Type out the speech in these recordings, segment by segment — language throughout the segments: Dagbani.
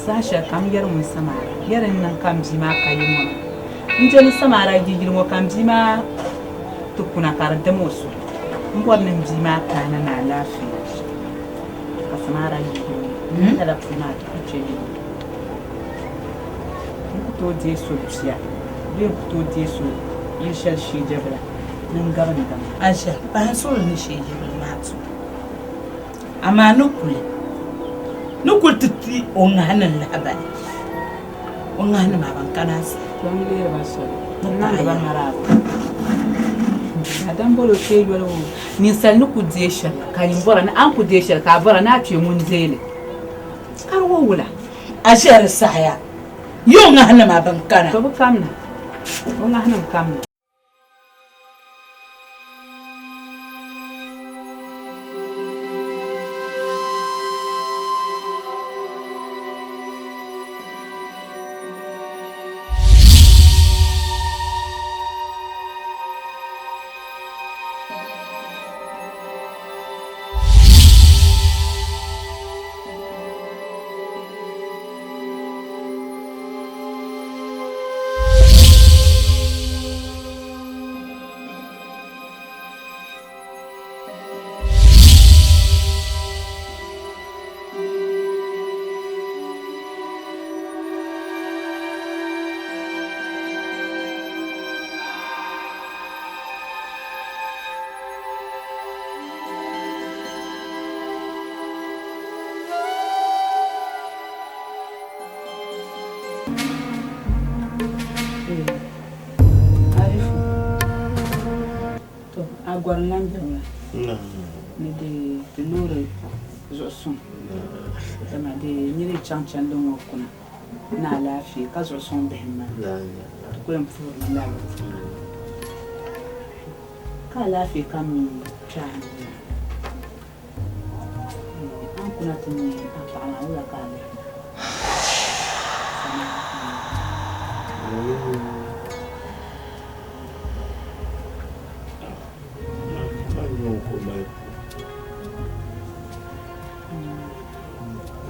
Saha shɛli kam yɛri ŋun samaara, yɛri n niŋ ka m bia maa ka yi ŋɔ maa. N je ni samaara yi yili ŋɔ ka m bia maa ti kuna ka di dim o suhu. M bɔri ni m bia maa kana ni alaafee ka samaara yi yili ŋɔ. N lala puli maa ti ku kpe yili ŋɔ. N ku tooi deei so bia bee n ku tooi deei so yili shɛli sheejɛbila ni n gabi n daŋa. Aisha, pahi n suhuri ni sheejɛbila maa tum. Amaa ni kuli ni kuli ti ti o ŋahinim lahibali, o ŋahinima ban kana a sani. Tom leeri ba soli, n-niŋdi ba maraaba. Adam bol o kpee yoli o, Ninsal ni ku deei shɛli ka nyin bɔra ni a ni ku deei shɛli ka a bɔra ni a kpee ŋun deei li, ka di wo wula? A ʒiɛri di saɣiya, yi o ŋahinima ban kana. To bɛ kamina, o ŋahinim kamina. Arifu, to a gɔri n-lan beni maa ni di ti loori zuɣu suŋ dama di niri chaŋ chandi ŋɔ kuna ni alaafee ka zuɣu suŋ bihi m-maa ti kuli n puhiri mi lala ka alaafee kam mi kpe a ni maa. A ni kuna ti nya a paɣa maa, wula ka a lihi ma? A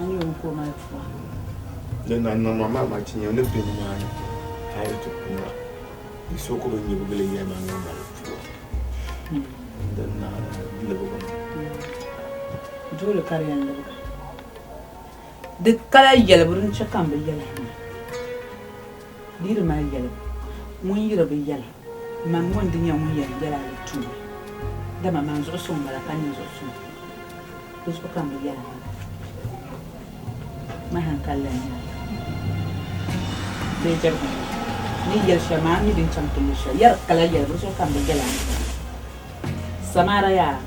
nya o ka o mali pua? Di na niŋ ma maa maa ti nya ni be nimaani hali ti kuna di so ku bi nyibigili yɛli ma ni o mali pua. Din naɣila libigi mi. Doole ka di yɛn libigi. Di kala yɛlibu din chɛ ka m bi yɛli a maa. Di yi di mali yɛlibu, ŋun yi di bi yɛla, man ŋɔ n-di nyɛ ŋun yɛn yɛl a li tuuli. Dama man zuɣu suŋ m-bala ka nyɛ zuɣu suŋ. Di zuɣu ka m bi yɛl a maa. Ma hankali lan nyɛ a. Bee jɛrigu ŋɔ ni yɛli shɛli maa, a mi din chaŋ ti lu shɛli. Yɛri kala yɛlibu, di zuɣu ka m bi yɛl a ni maa. Samaara yaa,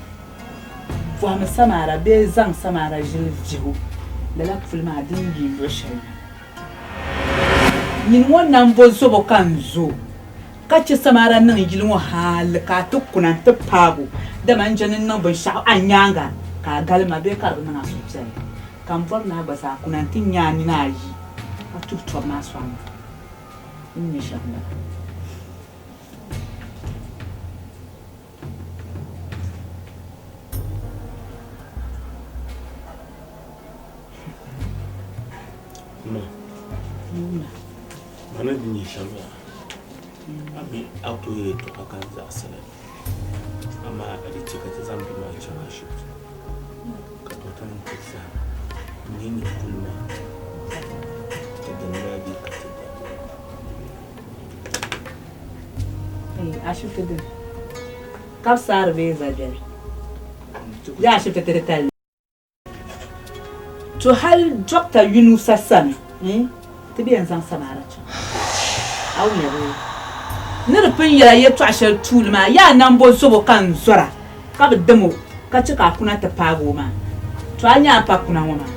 pɔhimi samaara bee zaŋ samaara ʒili vihigu lala puli maa din yi luɣ shɛli na. Nyini ŋɔ nambo zobo ka n zo, ka chɛ samaara niŋ yili ŋɔ hal ka a ti kuna nti paag o, dama n je ni n niŋ binshɛɣu a nyaaŋa ka a galim ma bee ka di bi niŋ a suhupiɛlli. Ka m bɔri ni a gba zaa kuna nti nya a nina ayi ka tuhi tɔbu maa sɔŋ ma. N ni nya shɛm m-bala. Ma, ma ni di nyɛ shɛm maa, a mi a ku tooi yɛli yɛltɔɣa ka n zaɣisi li, amaa di chɛ ka ti zaŋ bia maa chaŋ ashibiti ka dɔɣita nim ti zahim n-nyɛ nyɛ puli maa ti dini maa bee ka ti dini. Ashibiti dini ka bi saari bee zabɛli bee ashibiti titali ni. To hali Dɔkta Yunusa sani ti bɛ yɛn zaŋ samaara chaŋ a wumya bee? Ni di pun yɛla yɛltɔɣa shɛli tuuli maa yaa nambo zobo ka n zɔra ka bi dim o ka chɛ ka a kuna ti paagi o maa. To a nya a pa kuna ŋɔ maa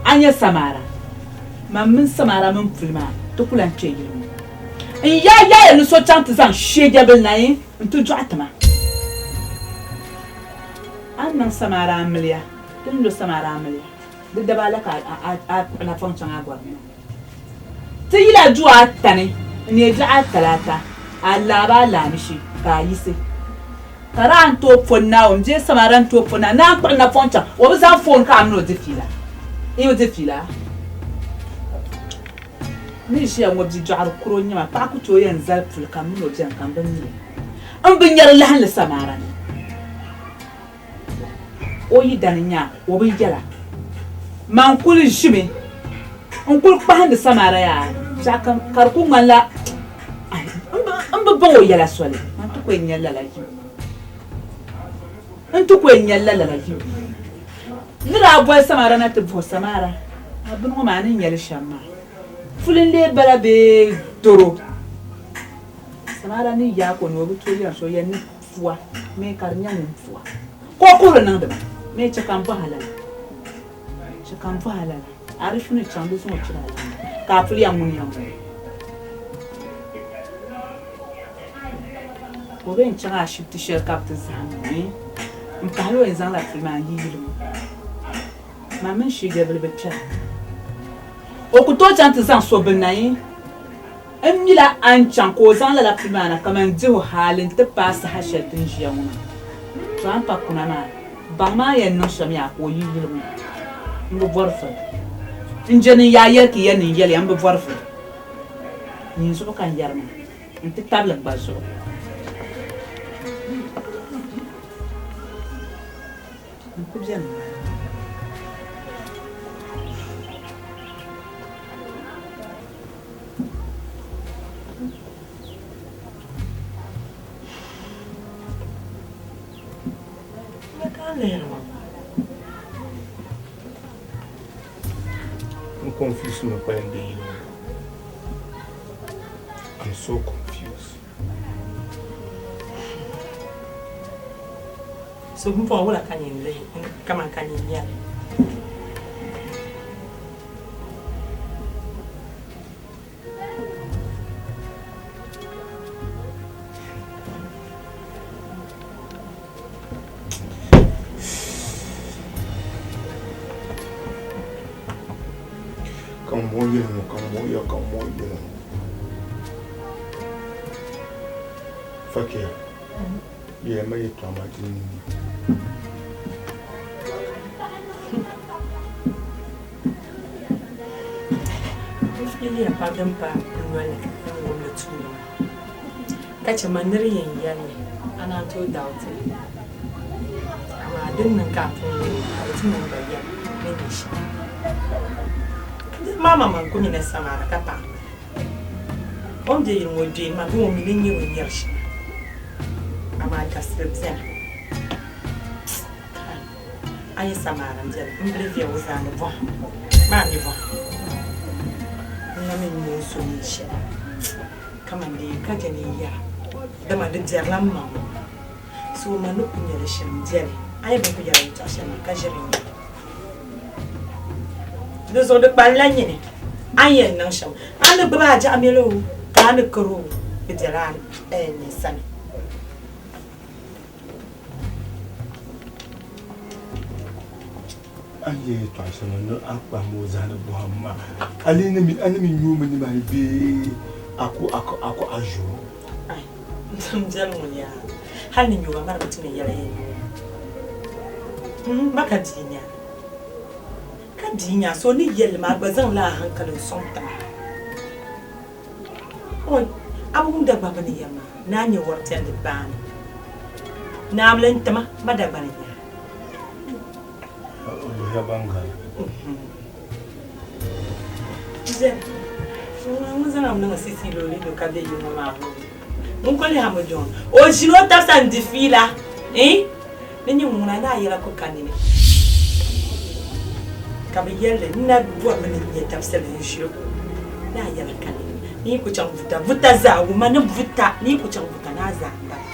a nya samaara? Man mini samaara mini puli maa ti ku lan kpe yili ŋɔ. N yaa yaaya ni so chaŋ ti zaŋ sheejabili na nti dɔɣi ti ma. A ni niŋ samaara amiliya, ti ni lo samaara amiliya, di daba la ka a kpuɣi napɔŋ chaŋ a gɔrim maa. Ti yila duu ata ni n-neei biɛɣu atalaata, a laab a laamishi ka a yiɣisi. Ka di a ni tooi po Naawuni bee samaara ni tooi po Naawuni ni a ni kpuɣi napɔŋ chaŋ, o bi zaŋ foon ka a mini o di fiila. N yi di fiila? N ni ʒiya ŋɔ bidɔɣiri kuro n-nyɛ ma, paɣa ku tooi yɛn zali puli ka m min o beni ka m bi mi li. M bi nyari lahinli samaara ni. O yidana n-nyɛ a, o bi yɛl a. Man kul ʒimi n-kul kpahindi samaara yaa biɛɣu kam ka di kul ŋmanila m bi baŋ o yɛla soli. Man ti ku yɛn nya lala yim. N ti ku yɛn nya lala yim. N ni daa boli Samara na ti buhi o, Samara, a bini ŋɔ maa a ni nya li shɛm maa, puli n-lee bala bee doro? Samara ni yaag o ni o bi tooi yɛli so, yɛn ni pua mi ka di nyɛ ŋun pua ka o kuhiri niŋdi ma, mi chɛ ka m bɔhi a lala, chɛ ka m bɔhi a lala, Arifu ni chaŋ di zaŋ o chira a lana ka a puli ya ŋuni ya ŋuni. Ka o bee n-chaŋ ashibiti shɛli ka bɛ ti zahim o mi m-pahila o yɛn zaŋla puli maa n-yi yili ŋɔ. Man mini Shiijabili bi kpɛra. O ku tooi chaŋ ti zaŋ so bini na yi n mila a ni chaŋ ka o zaŋ lala puli maa na kaman dihu hali nti paai saha shɛli ti ni ʒiya ŋɔ maa. To a ni pa kuna maa, baŋ maa yɛn niŋ shɛm yaa ka o yi yili ŋɔ. M bi bɔri vuri. N je ni n yaa yɛli ti ya ni n yɛli ya m bi bɔri vuri. Nyin zuɣu ka n yɛri maa. N ti tabili n gba zuɣu. N ku beni maa. N confuse mi kpalim be yili ŋɔ ni. I'm so confused. So pumpɔŋɔ wula ka nyin lihi kaman ka nyin nyari? Ka m bɔŋɔ yɛli ŋɔ, ka m bɔŋɔ ya, ka m bɔŋɔ yɛli ŋɔ. Fakiya, yɛlima yɛtɔɣa maa ti niŋ. Yɛliya pa din pa n noli ni n wum li tuuli maa, ka chɛ ma ni di yɛn yɛli li, a naan tooi daawti li. Amaa din niŋ ka a pun wum li maa, di tu ni n gba yɛli ni nyɛ shɛm. Niriba maa maŋmaŋ ku mi ni Samara ka paɣa m-bala. O ni be yili ŋɔ dɔni maa bee o mi ni nyari o nyari shɛm, amaa dabisili beni. Kai, a yi samaara m-beni, m bili viɛ o zaa ni bɔhim maa mi bɔhim. N na mi nya o so neen shɛli kaman dee ka je ni n yɛra, dama di biɛrila m ma ŋɔ. So ma ni ku nya li shɛm m-beni, a yi bi ku yɛra yɛtɔɣ shɛli maa ka ʒiri n-nya li. Di zuɣu di kpalinla nyini a ni yɛn niŋ shɛm. A ni gbibi a jaɣimɛli o ka a ni kari o, di bela a nyin sani. A ni yɛli yɛtɔɣa shɛŋa ni a kpahim o zahindi bɔhim maa, a lee ni mi a ni mi nyu o mi nimaani bee a ku a ku a ku a ʒi o? Ai, m biɛli ŋun yaa, hal ni nyuba mari bi ti ni yɛli yɛn nyu o. M ba ka bia nya, ka bia nya, so ni yɛli li maa, a gba zaŋla a hankali n-sɔŋ tiŋa. Oi, a bi wum Dagbamba ni yɛri maa, ni a nya wɔri piɛlli baani. Naamli n-tima ma Dagbani n-nyɛ a. O luhiya ban gari. Zɛri, ŋun zaŋ a mi niŋ sisi looli do ka be yi ŋɔ maa ŋɔ. Ŋun kuli lihi a mi John. O ʒini o tabisa n-di fiila. Eh? Ni nyɛ ŋuna ni a yɛla ku ka nini. Ka bɛ yɛli li, n na bɔrimi ni n nya dabisili n-ʒil o ni a yɛla ka nini. Ni yi ku chaŋ buta, buta zaa wumma ni buta, ni yi ku chaŋ buta ni a zaa m-bala.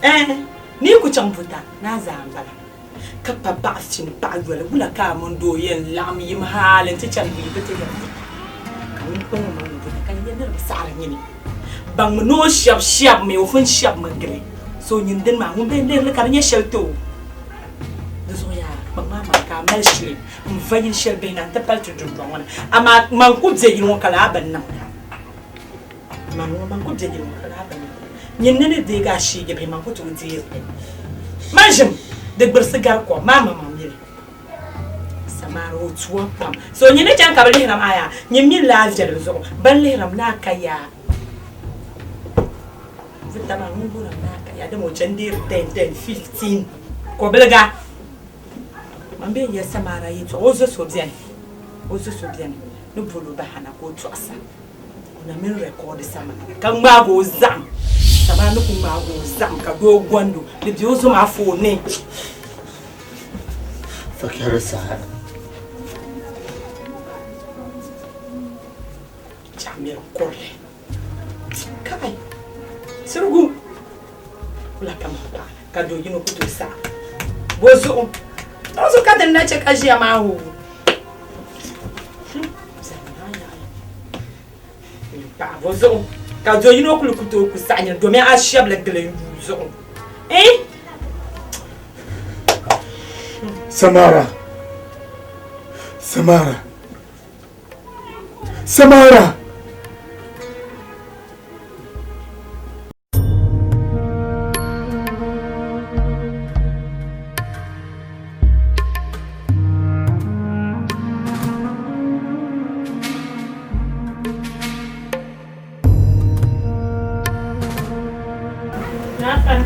Ɛɛh, ni yi ku chaŋ buta ni a zaa m-bala. Ka pa baɣa fini paɣa yoli, wula ka a mini doo yɛn laɣim yim hali nti chani bɛ yi bi ti yɛli buta? Ka ŋun kpaŋ o maŋ ni buta ka yɛli ni di bi saɣiri nyini. Baŋmi ni o shɛb shɛbimi, o pun shɛbimi gili. So nyin dini maa ŋun bee n-lihiri li ka di nyɛ shɛli ti o. Di zuɣu yaa kpaŋ maa maa ka a mali shili n-va yili shɛli bihi na nti pali ti dundɔŋ ŋɔ ni. Amaa man ku be yili ŋɔ ka laa bi niŋda. Man ŋɔ man ku be yili ŋɔ ka laa bi niŋda. Nyin ni ni deegi a sheegi bihi man ku tooi deeri li. Man ʒim di gbirisi gari kom maa maŋmaŋ mi li. Sama. Samaara o tuwa pam. So nyini ni chaŋ ka bɛ lihira maa yaa, nyin mi laa viɛlim zuɣu, ban lihirami ni a ka yaa. Vuta maa ŋun guhirimi ni a ka yaa dama o chani deeri 10, 10, 15 kɔbiliga. Man bee n-yɛli Samaara yɛtɔɣa, o zo so beni, o zo so beni ni bol o bahana ka o tɔɣisa. O na mini rɛkɔɔdi Samaara ka ŋmaag o zaɣim. Samaara ni ku ŋmaag o zaɣim ka doo gɔnd o di be o zo maa foon ni. Fakɛri saha. Chaɣimiri kurili. Kai! Sirigu! Wula ka man paɣa ka do yino ku tooi saɣim. Bɔ zuɣu? O zuɣu ka din na chɛ ka ʒiya maa hoo. Paɣa bɔ zuɣu ka do yino kuli ku tooi ku saɣi nyini domi a shɛbili gili n yuui zuɣu. Eh! Samara! Samara! Samara! Naa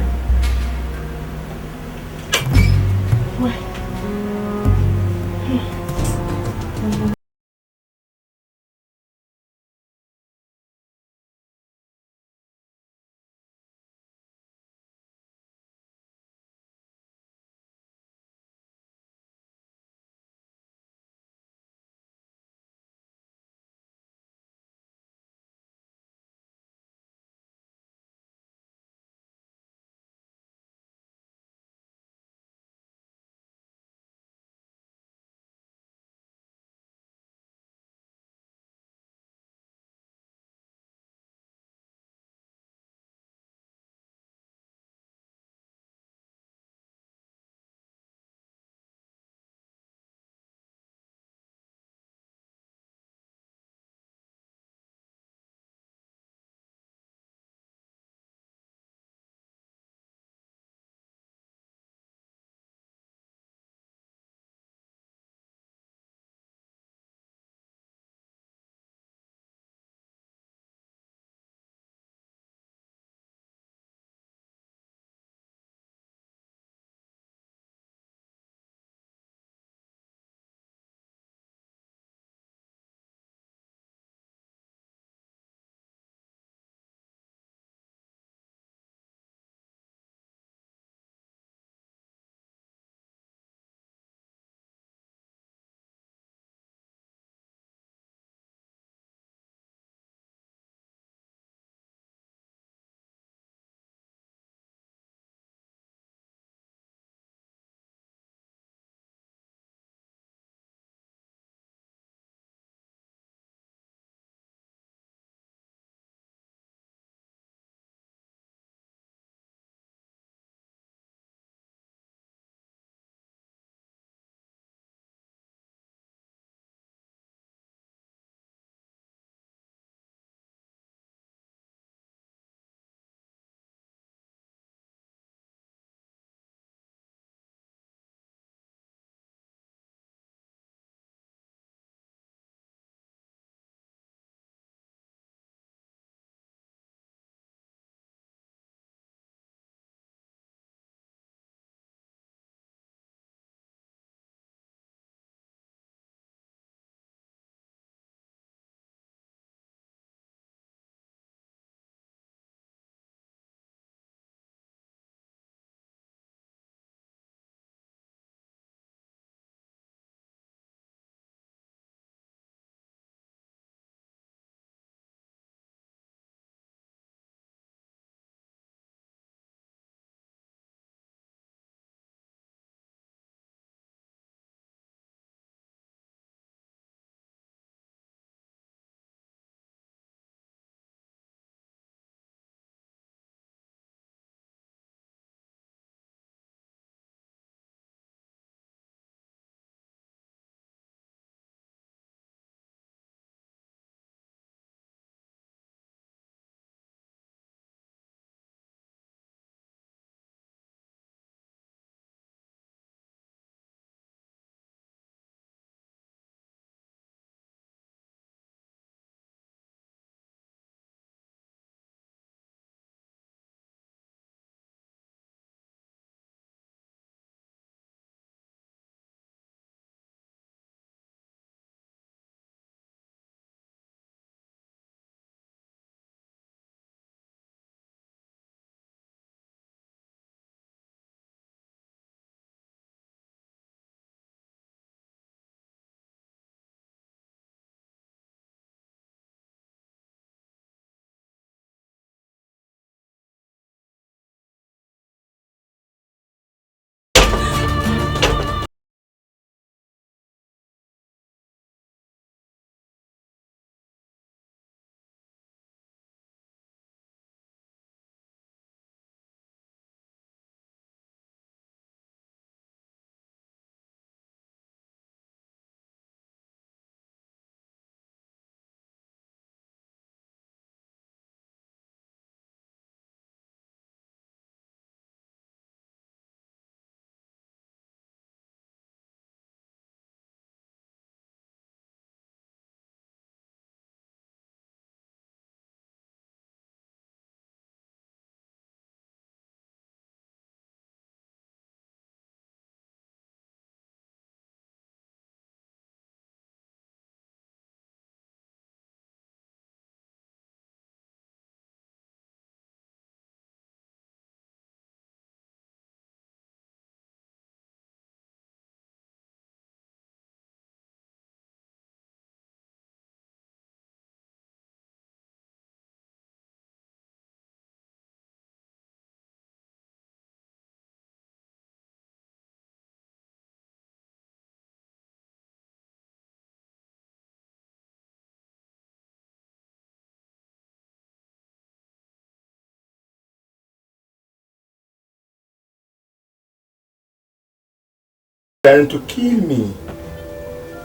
Trying to kill me.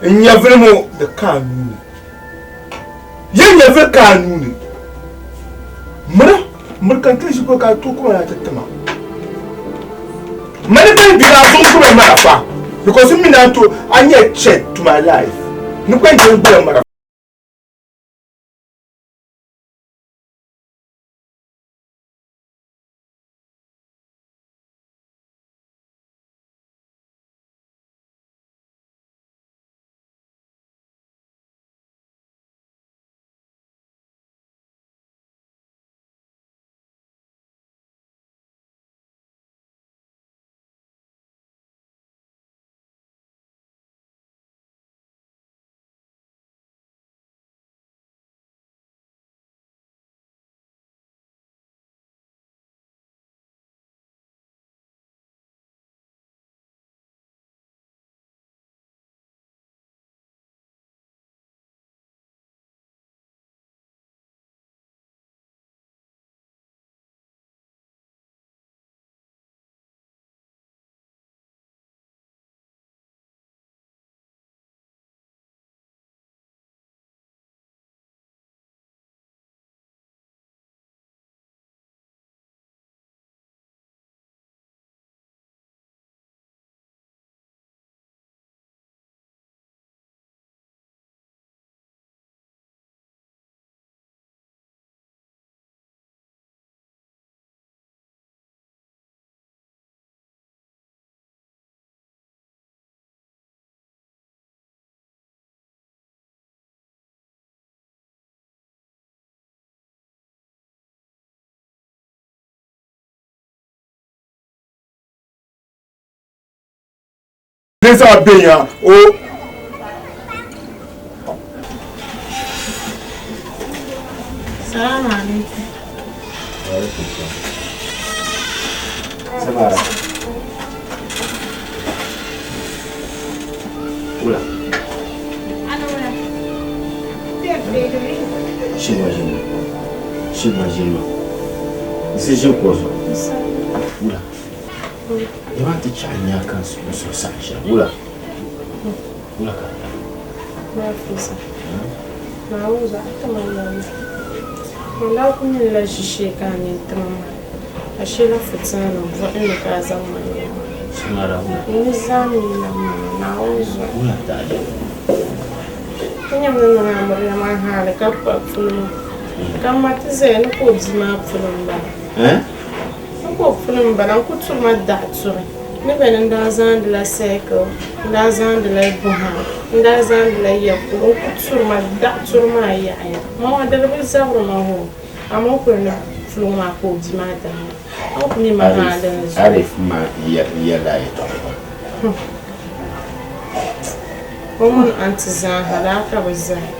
N nyɛvili ŋɔ di ka a nuu ni. Yi nyɛvili ka a nuu ni. Miri, miri ka n ti ʒi polo ka a tooi kuma na ti tima. Mani ka n gbiri a zuɣu gbubi marafa because n mi ni a tooi a nyɛ threat to my life. Ni gba n je n gbiri marafa. Din zaa be ya o. Salamu alaikum. Wa alaikum salam. Samara. Wula. Shima ʒini. Shima ʒini. Nsi ʒini kuɣu zuɣu. Wula. Yɛma ti chaɣi nya ka n suhu saɣim shɛli. Wula. Wula ka. Maafisa. Naawuni zuɣu a ti ma yɛlli. N daa kuli nyɛla ʒishee ka a nini ti ma maa. Ashee fitiina buɣim ni ka a zaŋ ma niŋ maa. Samara wula. N ni zaŋ nina maa Naawuni zuɣu. Wula taali. N nyam ni niŋ amiliya maa hali ka kpa puli maa. Ka m ma ti zaya ni ka o bia maa puli m-bala. Ni ka o puli m-bala n ku turi ma daɣu turi. Ni bɛ ni n daa zaŋdila circle, n daa zaŋdila buham, n daa zaŋdila yɛkuli n ku turi ma daɣu turi maa yaɣiya. Ma ŋɔ di di bi zabiri ma hoo. Amaa o kuli ni puli ŋɔ maa ka o bia maa daa maa. A ku mi ma maa dini zuɣu. Arif ma yɛla yɛtɔɣa maa. O mini aunty zaaha daa ka bɛ zaya.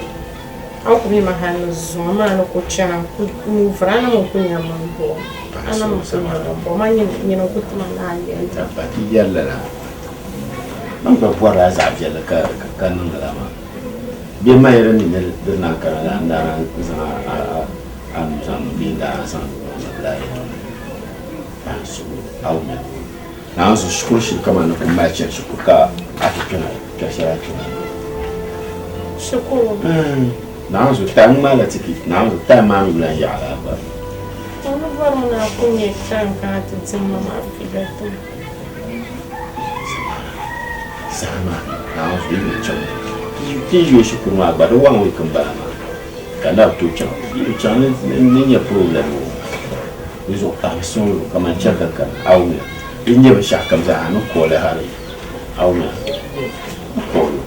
A ku mi ma hali ni zuŋɔ maa ni ku chana n-ku moovira a na mi ku nya ma m-bɔŋɔ. A na mi ku nya ma m-bɔŋɔ. Ma nyini n-ku ti ma ni a yɛli. Pa ti yɛri lala. Man gba bɔrila zaɣ viɛlli ka niŋ lala maa. Bɛ ma yɛli ni di naan kana la n daa naan zaŋ a nuu zaŋ niŋ bee n daa naan zaŋ niŋ la yɛtɔɣa pahi suhu a wumya. Naanzu shikuru shili kamani ni kum mali chani shikuru ka a ti kpɛna kpɛri shɛli a kpɛna. Shikuru? Naanzu time ŋmaala tikiti naanzu time maa mi lan yaɣi la gba. O ni bɔrimi ni a ku nya time ka a ti dim ma maa fiila tim. Saha maa naanzu yi ni chaŋ ti yi yooi shikuru maa gba di one week m-bala maa ka na bi tooi chaŋ. Yi bi chaŋ ni nya problem o di zuɣu pahi suŋ kaman chɛ ka kani a wumya di nyɛ binshɛɣu kam zaa a ni kooli hali a wumya ni kooli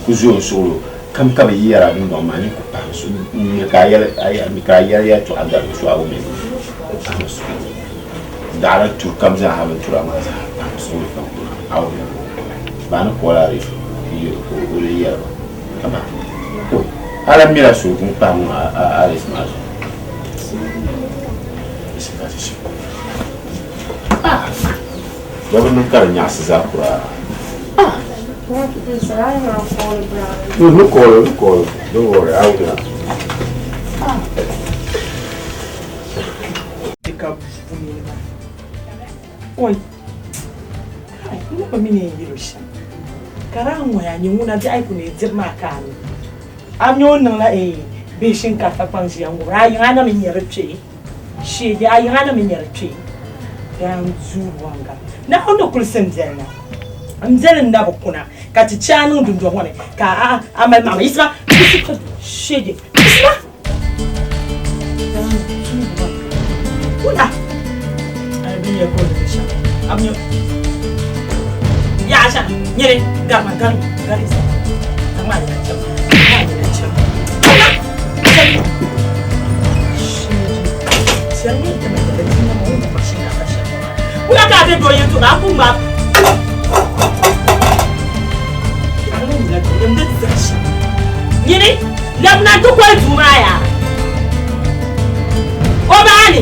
ku zo n suɣulo kam ka bi yɛra dundɔŋ maa ni ku pahi su miri ka a yɛli yɛltɔɣa gari so a wumya ku pahi suɣulo daɣari turi kam zaa ha bin tura maa zaa pahi suɣulo kam kuna a wumya ba ni kooli a ka o lee yɛri ba kama oi a lahi mila so ŋun kpahi ŋɔ a race maa zuɣu Bɛ bi niŋ ka di nyaɣisi zaa kura. No call, no call. Don't worry, I will. Oi. bi mi ni yɛn yɛl o shɛm. Ka daa ŋɔya nyɛ ŋuna biɛɣu yi ku neei diri maa ka a mi. A mi o niŋla eei bihi shinkaafa kpaŋ ʒiya ŋubiri a yiŋa na mi nyɛ di kpee. Sheegi a yiŋa na mi nyɛ di kpee. Daa n duu waŋga. Naawuni ni kulisi n biɛli na. M biɛli n na bi kuna ka ti chɛ a niŋ dundɔŋ ŋɔ ni ka a a mali maɣima. Yiɣisima! Yiɣisi ka sheegi. Yiɣisima! Daa n duu waŋga. Kuna! A bi nya ka o ni be shɛm. A bi nya. Yaha shɛm. Nyini garima garima gari yiɣisima. Zaŋ a yɛla chɛm. Zaŋ a yɛla chɛm. Kuna! Chɛm. Wula ka a be doo yɛltɔɣa a ku ŋmaai Nyini lɛbina nti koli duu maa yaa o baani.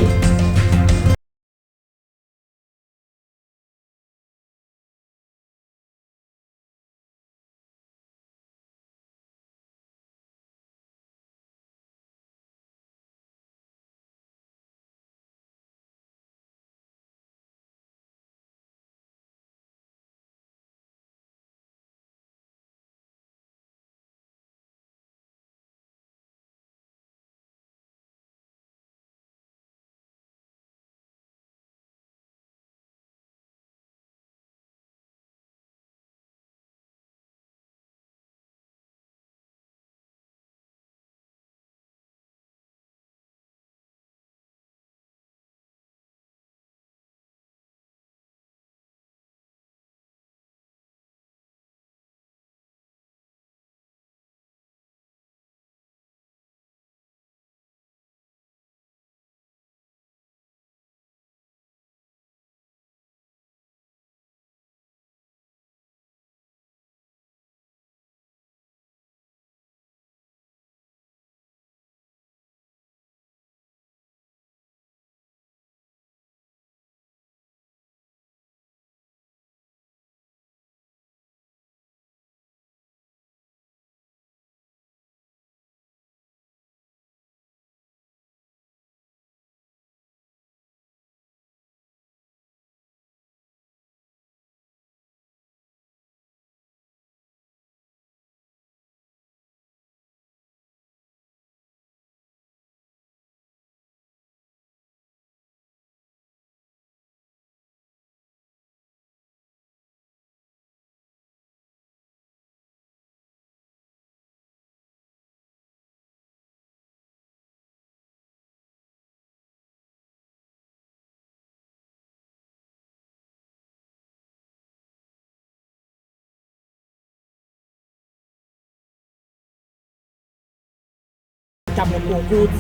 Tabili ka o gooti.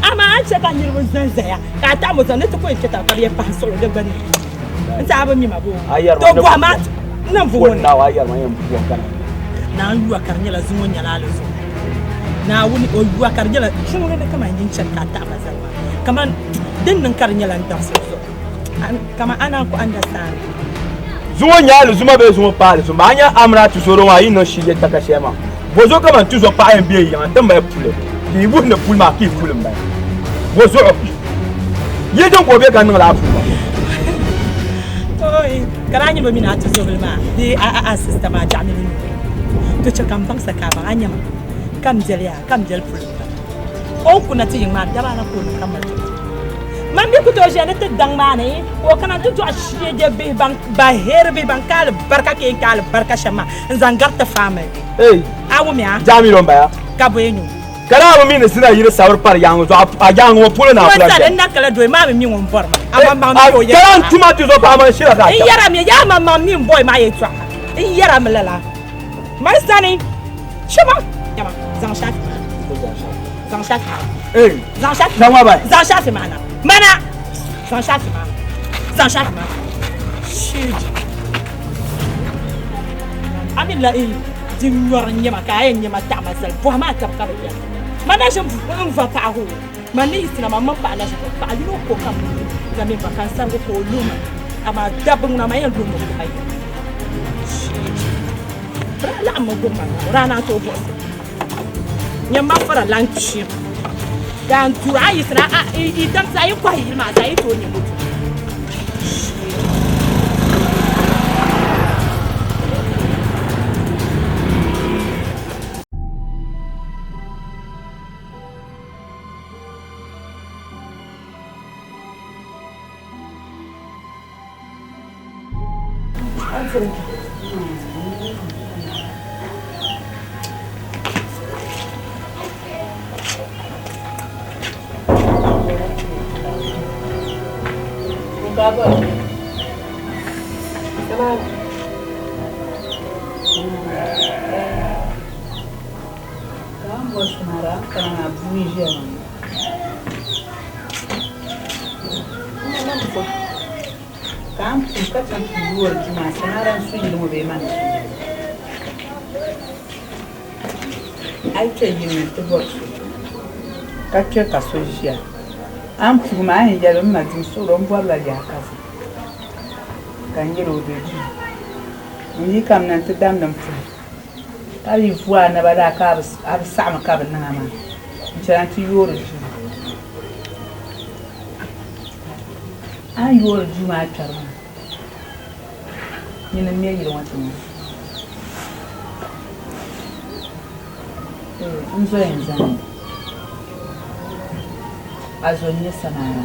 Amaa a ni chɛ ka niriba zanzaya ka a taɣim o zaŋ ni ti ku yɛn kpe taba ka bɛ yɛn pahi suɣili di gbinni. N ti a bi mi ma boo? To bɔhi ma n niŋ vuŋ ŋɔ ni. Naawuni yuwa ka di nyɛla zuŋɔ nyɛla alizuma. Naawuni o yuwa ka di nyɛla zuŋɔ ni kaman yin chani ka a taɣi ma zali maa. Kaman din niŋ ka di nyɛla n dabisili zuɣu. Kaman a naan ku understand. Zuŋɔ nyɛ alizuma bee zuŋɔ pa alizuma? A nya Amina tuzoro maa yi niŋ shili yɛltɔɣa shɛli maa, bɔzuɣu kaman tuzo paɣa yɛn be yiŋa nti mali puli, ka yi wuhi ni puli maa ka yi puli m-bala. Bɔzuɣu yili din ka o be ka niŋ lala puli maa? Oi, ka daa nyɛ bɛ mini a tuzobili maa bee a sista maa Jaɣamili ni to chɛ ka m baŋ sa ka a baŋ a nya ma ka m biɛli yaa ka m biɛli puli m-bala. O ni kuna ti yiŋ maa daba ala ka o niŋ ka mali ti. Man mi ku tooi ʒiya ni ti daŋ maa ni ka o kana nti dɔɣi sheeje bihi ban baheri bihi ban ka alibarika ka yɛn ka alibarika shɛm maa n-zaŋ gari ti family ni. Hey! A wumya? Jaami lo m-bala. Ka bɔ yɛn nyo? Ka daa bi mi ni zina yiri sabiri pari yaaŋa zuɣu, a yaaŋa ŋɔ polo ni a kula N beni. N na kala dɔi maa mi mi ŋun bɔri ma. A maŋmaŋ mi o Ka yɛltɔɣa. n tuma ti zo paɣa man shira ka a N chaŋ. yɛra mi, yaa maŋmaŋ mi m-bɔi maa yɛltɔɣa. N yɛra mi lala. Man sani, chɛ ma. Nyama, zaŋ shaafi maa. Zaŋ shaafi maa. Hey. Zaŋ shaafi. Zaŋ ma bahi. Zaŋ shaafi maa na. Mana. Zaŋ shaafi maa. Zaŋ shaafi maa. Sheeji. A mi la di nyɔri n nyɛma ka a yɛn nyɛma taɣi ma zali bɔhi maa tabi ka bi yɛli. Ma na ʒin n va paɣa hoo. Man ni yiɣisina ma mini paɣa na ʒin va paɣa yino ko ka m na mi va ka n sarigi ka o luhi ma. Amaa dabba ŋuna man yɛn luhi mi o ayi. Sheeji. Bɛ daa laɣimmi gbubi ma o daa naan tooi buɣisi. Nyɛ ma fara lan kpim. Daa n duri a yiɣisina a yi damsi a yi kɔhi yili maa zaa yi tooi nyɛ moto. Ka n pun ka chaŋ ti yoori duu maa, Samara n-su yili ŋɔ bee man n-su yili ŋɔ? A yi kpe yili ni nti bɔri so ka kpe ka so ʒiya, a ni puhi ma a ni yɛli m ma dim suɣilo m bɔrila yaakazi ka n yɛl o be duu. N yi kamina nti damdi m puhi ka yi vu a naba daa ka a bi saɣimi ka bi niŋ a maa, n chana nti yoori duu. A ni yoori duu maa kpɛri maa, nyini m-me yili ŋɔ ti ma. Ee, n zo yɛn zani li. A zo n-nyɛ samaara.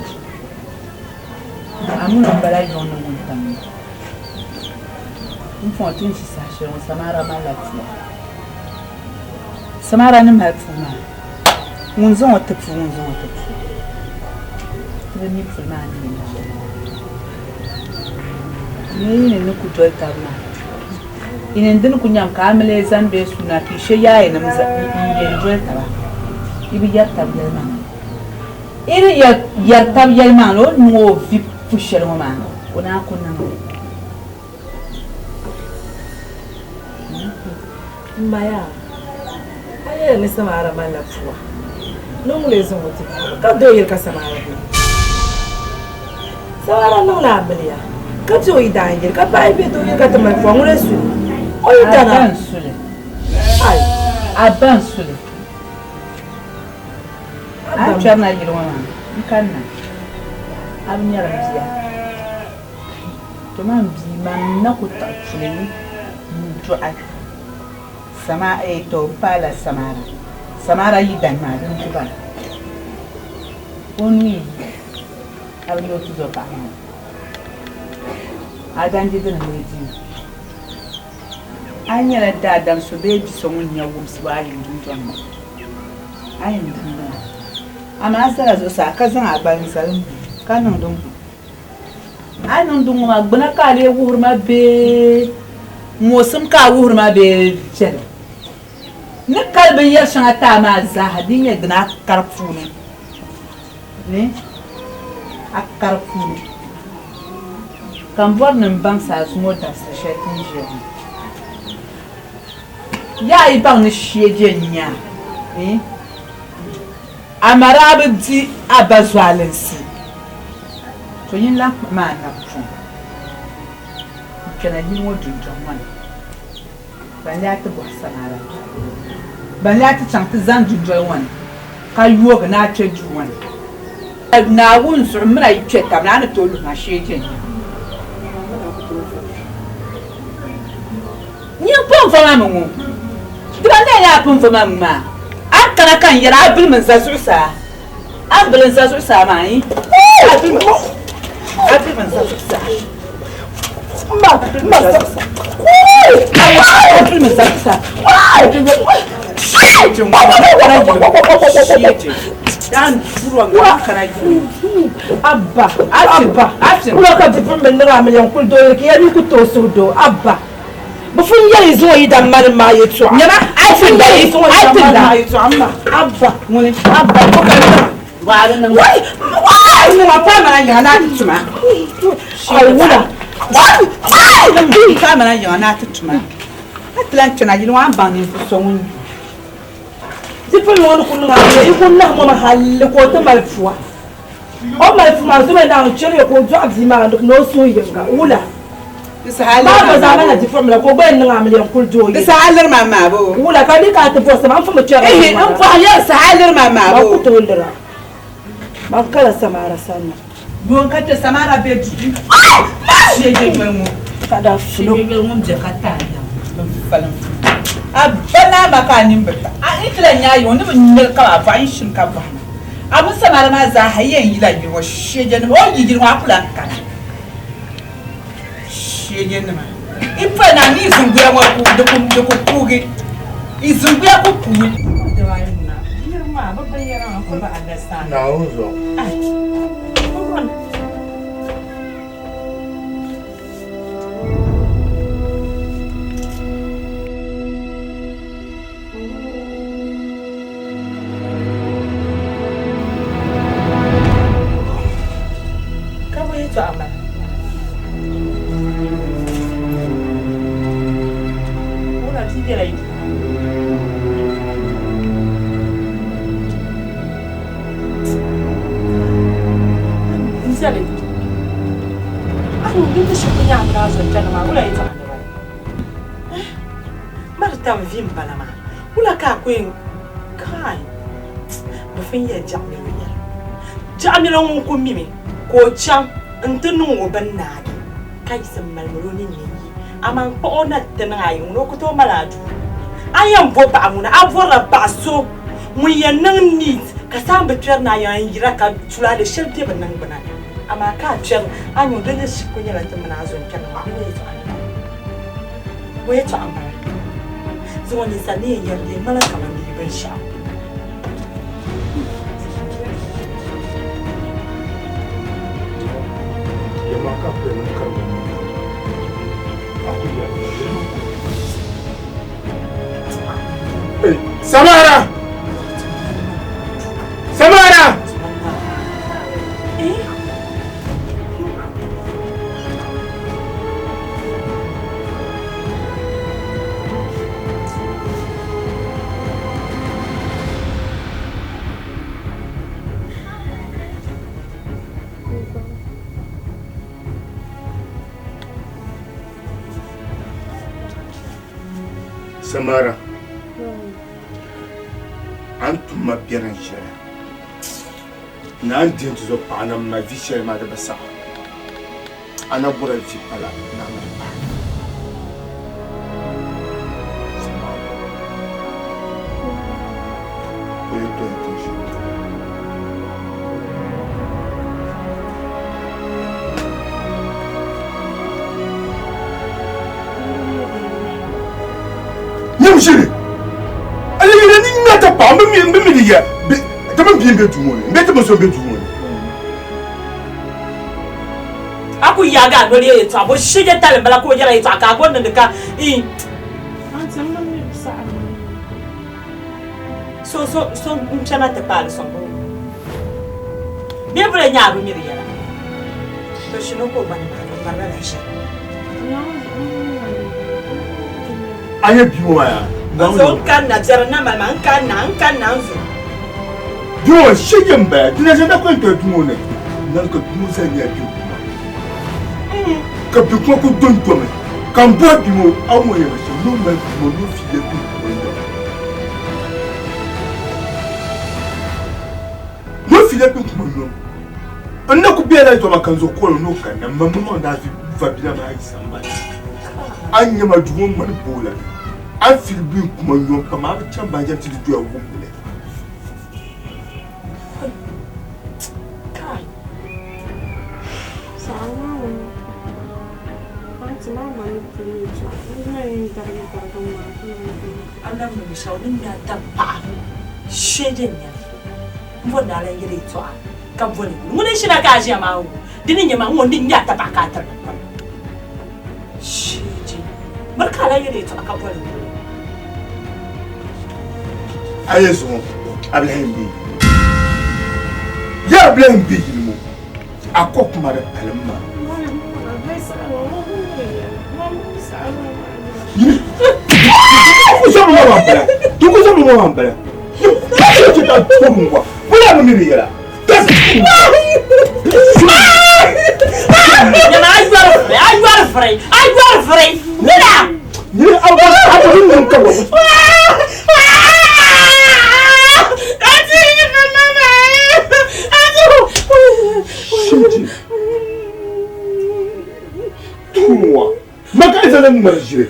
A mini o m-bala yuŋ ni wuntaŋ ni. Pumpɔŋɔ ti ni ʒi saha shɛli ŋɔ, samaara malila pua. Samaara ni mali puu maa, ŋun zaŋ o ti puu, ŋun zaŋ o ti puu. Ti bi mi puli maa ni yɛn shɛli. Ni yi ni ni ku doli taba maa, yi ni dini ku nyam ka a mi lee zani bee suuna ka yi she yaayinim n-yɛn doli taba, yi bi yɛri taba yɛlimaŋli. Yi ni yɛri taba yɛlimaŋli, o ni niŋ o vi pu shɛli ŋɔ maa, o naan ku niŋ li. M ma yaa, a yɛli ni samaara malila pua ni ŋun lee zaŋ o ti pua ka doo yili ka samaara be. Samaara niŋla amiliya ka ti o yidaan yili ka paɣa yi be doo yili ka ti mali pua ŋun lee su li o yidana. A ba n-su li. Ai. A ba n-su li. A ni kpɛrina yili ŋɔ maa n kanna a bi nyari m bia. To man bia man na ku taɣi puli n-dɔɣi sama eei to m paala samaara. Samaara yi dani maa din ku bala. O nuu yi yi a bi nya o tuzɔpaɣa maa. A dandi dini n-lee di o. A nyɛla daadam so bee bi so ŋun nya wumsibu a yim dundɔŋ ni. A yim dundɔŋ. Amaa a zala zuɣusaa ka zaŋ a gbali n-zali m-bu ka niŋ din ŋɔ. A yi niŋ din ŋɔ maa, gbuna ka a lee wuhiri ma bee moosim ka a wuhiri ma bee viɛlim? N ni kali binyɛr shɛŋa ti a maa zaaha, di nyɛ dini a kari puuni ni a kari puuni, ka m bɔri ni m baŋsi a zuŋɔ dabisili shɛli ti ni ʒiya ŋɔ. Yaa a yi baŋ ni shee je n-nya a, Amaa daa bi di a ba zualinsi, to nyin lan kpuɣi ma a napɔŋ n-kpɛna yili ŋɔ dundɔŋ ŋɔ ni. Ban lee a ti bɔhi samaara bia? Ban lee a ti chaŋ ti zani dundoli ŋɔ ni ka yoogi ni a kpe duu ŋɔ ni? Naawuni zuɣu m min a yi kpe tab ni, a ni tooi luhi ma shee je n-nya. Nyin pun va ma mi ŋɔ. Di ba na yaa pun va ma mi maa, a ni kana ka n yɛri a bilimi n-za zuɣusaa. A ni bili n-za zuɣusaa maa, yi a bilimi a bilimi n-za zuɣusaa. A bilimi n-za zuɣusaa. A bilimi n-za zuɣusaa. Abba, Abba, kula ka bipuɣimbila niŋ amiliya n-kuli doo yili ka ya mi ku tooi suhu doo, Abba. Bɛ pun yɛli yi zaŋ o yidan manim maa yɛtɔɣa. Nyama, a yi ti la, a yi ti la. Yɛtɔɣa m ma, Abba, ŋuni, Abba, ko ka niŋ. Waari niŋ. Wai, wai, niŋ a paai mana yiŋa ni a ti tuma. Ai wula. Wai, wai, niŋ paai mana yiŋa ni a ti tuma. A ti lan kpɛna yili ŋɔ a ni baŋ ninvuɣ so ŋun yu. Di pun niŋ o ni ku niŋ a yi ku nahi ŋɔ maa halli ka o ti mali pua. O mali pua maa zoma Naawuni chɛliya ka o dɔɣi bia maa ni o suhu yiŋga. Wula? Maa gba zaa malila dipuɣimbila ka o gba yɛn niŋ amiliya n-kuli di o yili. Di saha liri ma maabo. Wula ka di ka a ti bɔri sama n-fumi kpɛri Ihi, n bɔhi ya di saha liri ma maabo. Man ku tooi lira. Man kala Samaara sanna. Yuŋ ka kpe Samaara be duu. Shee je yoli ŋɔ. Ka daa fulo. Shee je yoli ŋun be ka taai yɛm din falim fulo. A ba naa ma ka a nini bi ta. A yi ti lahi nya a yuŋ ni bi ŋmeli ka a bɔhi n shini ka bɔhi ma. A mini Samaara maa zaa ha yi yɛn yila yili ŋɔ shee je nima. O ni yi yili ŋɔ a ku lahi kana. Shee je nima. I poli na ni zinguya ŋɔ ku di ku di ku kuugi. I zinguya ku kuui. Naawuni zuɣu. Ka bɔ yɛtɔɣa m-bala? Wula ti bela yi duu? N zali. A ni di ti shiri nyaŋ daa zo n-chani maa, wula yɛtɔɣa n-bala? Mari tam vi m-bala maa. Wula ka a ku yɛn kai bɛ fin yɛli Jaɣimilo yɛla? Jaɣimilo ŋun ku mimi ka o chaŋ nti niŋ o bini naagi ka yiɣisi m-mali mali o ninni n-yi, amaa n-kpuɣi o na ti niŋ a yi ŋuni o ku tooi mali a duu. A ni yɛn bo paɣa ŋuni, a bɔrila paɣ so ŋun yɛn niŋ neat ka saamba kpɛri ni a yɛn n-yira ka tulaale shɛli be bɛ niŋgbuna ni, amaa ka a kpɛri a ni o di ni ku nyɛla ti mini a zo n-kpɛri maa, di ni yɛtɔɣa ni bala. O yɛtɔɣa m-bala. Zuŋɔ ninsal ni yɛn yɛri di ŋmanila kaman di yi binshɛɣu. Samara! Samara! Samara, a ni tum ma biɛrim shɛli ni a ni dihi n tuzo paɣa na m-ma vi shɛli maa di bi saɣi. A na bɔra vi pala ni a mali paɣa. O yi doya ti ʒi o Nyam ʒiri a yi yɛli ni ŋmɛ ti paɣa m bi mi di yɛ ti mini bia m-be duu ŋɔ ni m be ti mini so m-be duu ŋɔ ni. A ku yaagi a noli yɛtɔɣa, bo shije tali m-bala ka o yɛra yɛtɔɣa ka a gɔri niŋdi ka i. So so so n-kpɛna ti paali sɔŋ o bee bula nya a bi mi di yɛla. To shini ka o gba ni maani o ŋmarila la ʒiri. A nyɛ bia ŋɔ maa yaa? N zo n-kanna biɛri n na mali ma, n kanna, n kanna n zo. Bia ŋɔ shije m-bala, di na ʒe na kuli n-toli duu ŋɔ ni. Nani ka bia ŋɔ zaa nyɛla bia kuma. Ka bia kuma kuli dondomi ka m bɔhi bia ŋɔ a ŋɔ yɛli ma shɛm ni o mali bia ŋɔ ni o fiila bia kuma nyɔm. Ni o fiila bia kuma nyɔm. N na kuli bela yɛtɔɣa maa ka n zo kɔli o ni o kanna m ma maŋ daa va bia maa yi sambani. A ni nya ma duu ŋɔ ŋmani boola ni a ni fiili bia kuma nyɔm pam a bi chaŋ baanjira ti di doya wumdi li. A nam ni shɛli ni nya tab paɣa shee din nyɛ m bɔri ni a lan yɛli yɛtɔɣa ka boli wuli ŋuni n-ʒina ka a ʒiya maa o di ni nyɛ ma ŋ-ŋɔ ni nya tab paɣa ka a tiri ma pam shee miri ka a lan yɛli yɛtɔɣa ka boli wuli. A yɛ zuŋɔ a bi lahi yɛn be yili ŋɔ. Yaa a bi lahi yɛn be yili ŋɔ a kɔ kuma di palim ma. Duku zabiri ŋɔ maa m-bala. Duku zabiri ŋɔ maa m-bala. Ka chɛ ka tɔbu ŋɔ. Bɔla bi mi di yɛla. Nyama a yɔri vuri, a yɔri vuri, a yɔri vuri. Wula! Nyini a ba a ba niŋ ka wa. Shiji. Tuwa. Maka isa na ŋmari ʒiri.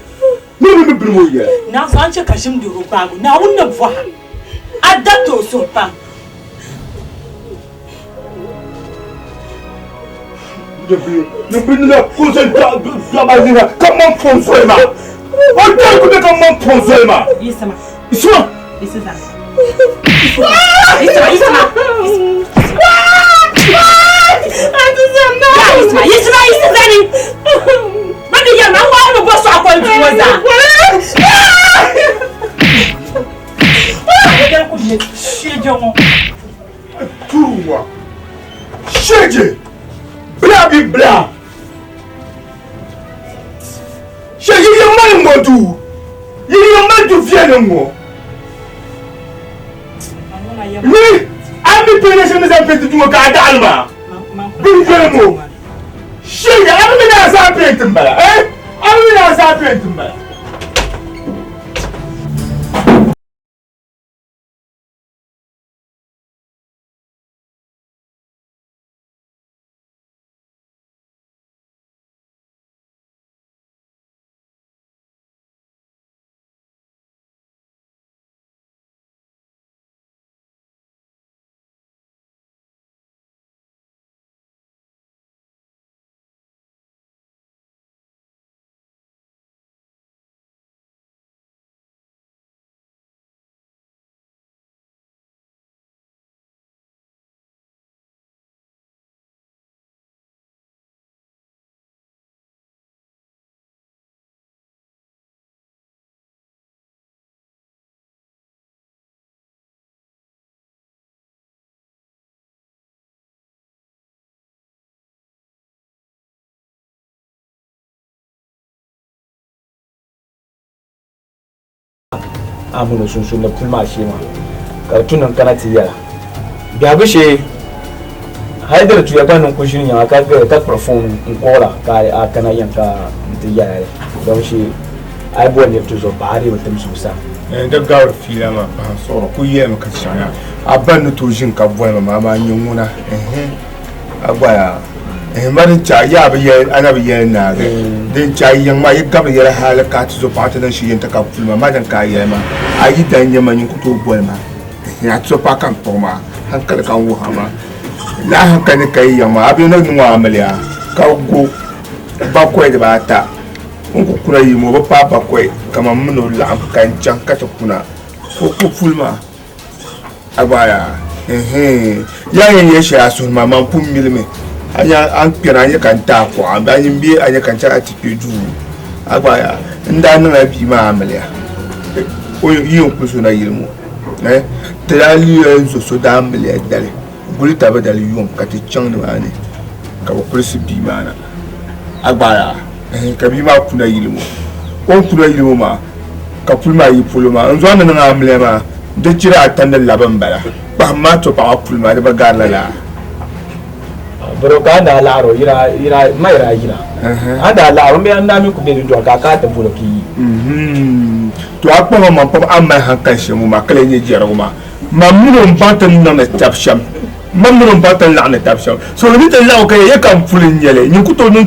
Ni mi biri ŋɔ yɛla. Naawuni a ni chɛ ka ʒim doro gbaagu, Naawuni ni bɔha a dariti o suhu pam. Ka man pɔn zoli maa o dari ku bɛ ka man pɔn zoli maa Yiɣisima. Isima Yiɣisi zani. Yiɣisima, yiɣisima. Yaa yiɣisima, yiɣisima, yiɣisi zani. Bɛ ni yɛli ma, n waɣi ni bɔ sɔɣu koli duu ŋɔ zaa. Shɛjɛ ŋɔ. Turuwa shɛjɛ bila bi bila shɛjɛ yi mali ŋɔ duu yi yi mali du viɛlli ŋɔ ni a mi pɛlɛ shɛli ni zaŋ pɛnti duu ŋɔ ka a daɣali maa bin viɛlli ŋɔ shɛjɛ a mi ni a zaŋ pɛnti n bala eh a mi ni a zaŋ pɛnti n bala. A mini o sunsuuni puli maa shee maa ka di tu ni n kana ti yɛla biɛhigu shee hali di di tuya gba ni n ku ʒini nyaŋa ka kpuɣi foon n kɔɣila ka a kana yɛn ka n ti yɛla li biɛhigu shee a yi boli niriba ti zuɣu paɣa a dii bi timsi o sani. Di gabiri fiila maa pahi n suɣiri ku yɛlimi ka chaŋ ya a ba ni tooi ʒini ka boli ma maa amaa n nyɛ ŋuna a gba yaa ma din chɛ a yaa bi yɛli a na bi yɛli naagi din chɛ a yiŋ maa yi gabiri yɛli hali ka a tizo paɣa ti niŋ shee yɛn ti ka puli maa ma din ka a yɛli maa a yi dan nyɛ ma nyin ku tooi boli ma a tizo paɣa ka n kpuɣi maa hankali ka n wuhi a maa lala hankali ni ka yi yiŋ maa a bi ni niŋ amiliya ka go bakɔi dibaata n ku kuna yi ŋɔ bi paai bakɔi kaman m mini o laɣim ka n chaŋ ka ti kuna ka o ku puli maa A gba yaa ɛhɛn yaa yɛn yɛli shɛli a suhu maa man pun milimi a nya a ni kpɛra a nya ka n taai kuɣa a nyin bee a nya ka n chaŋ a ti kpɛ duu a gba yaa n daa niŋla bia maa amiliya o yi yɛn kuli so na yili ŋɔ eh ti daa liila n zo so daa amiliya dali guli tabi dali yuŋ ka ti chaŋ nimaani ka bi kulisi bia maa na a gba yaa ɛhɛn ka bia maa kuna yili ŋɔ o ni kuna yili ŋɔ maa ka puli maa yi polo maa n zaŋ ni niŋ amiliya maa di chira ata ni labi n bala kpahim maa to paɣa puli maa di bi gari lala. Bro ka a daa laɣiri o yira yira ma yira yira a daa laɣiri o mi an daa mi ku be dundɔŋ ka a ka a ti boli ka yi. To a kpahim o maŋ pam a ni mali hankali shɛm ŋɔ maa ka lee nyɛ jɛrigu maa man mini o m-baŋ ti ni niŋdi tab shɛm man mini o m-baŋ ti ni laɣindi tab shɛm so ni ti laɣim ka yɛ ka n puli n-nyɛli nyin ku tooi niŋ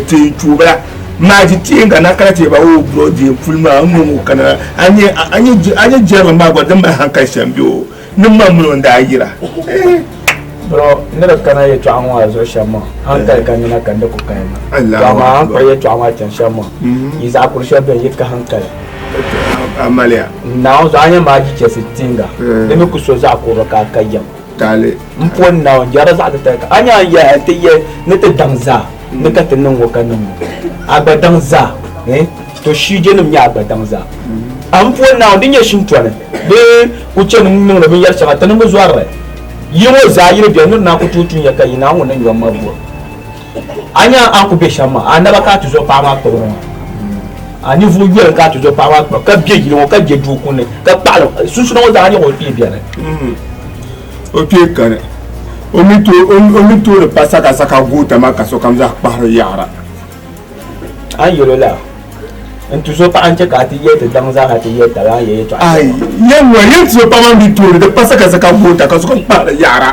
teechuubila maaji teenga na kana ti yɛ ba o bro deei puli maa n ŋɔ kana a nyɛ jɛrili maa gba din mali hankali shɛm bɛ o ni man mini o n-daa yira. Bro ni di kana yɛtɔɣa ŋɔ a zuɣu shɛm maa hankali ka nina ka n di ku kaya na to amaa a ni kpuɣi yɛtɔɣa maa chani shɛm maa yi zaɣ kuri shɛli beni yi ka hankali. Amaliya. Naawuni zuɣu a nyɛ maaji chɛsi tinga di mi ku so zaɣ kurili ka a ka yɛm. Taali. M poni Naawuni jɛra zaɣ titali ka a nya a ni yɛli ti yɛli ni ti daŋ zaa ni ka ti niŋ ŋɔ ka niŋ ŋɔ a gba daŋ zaa eh to shiijenim nyɛ a gba daŋ zaa a m poni Naawuni di nyɛ shintɔni bee ku chani n-niŋdi binyɛr shɛŋa ti ni bi zɔri li yi ŋɔ zaa yi ni beni ni di naan ku tooi tunya ka yi Naawuni ni yom ma buri a nya a ni ku be shɛm maa a naba ka a ti zo paɣa maa kpibiri maa a ninvuɣ yoli ka a ti zo paɣa maa kpibiri ka be yili ŋɔ ka je duu kunni ka kpaɣili sunsuuni ŋɔ zaa a nya ka o kpee beni. O kpee kani o mi toori pa sakasaka goota maa ka sokam zaa kpahiri yaɣira. A ni yɛl o la, N tuzo paɣa n-chɛ ka a ti yɛli ti daŋ zaa ha ti yɛli taba a ni yɛli yɛtɔɣa Ai, shɛli ŋɔ. yɛn ŋɔ, yɛn tuzo paɣa maa mi toori di pa sakasaka goota ka sokam kpahiri yaɣira.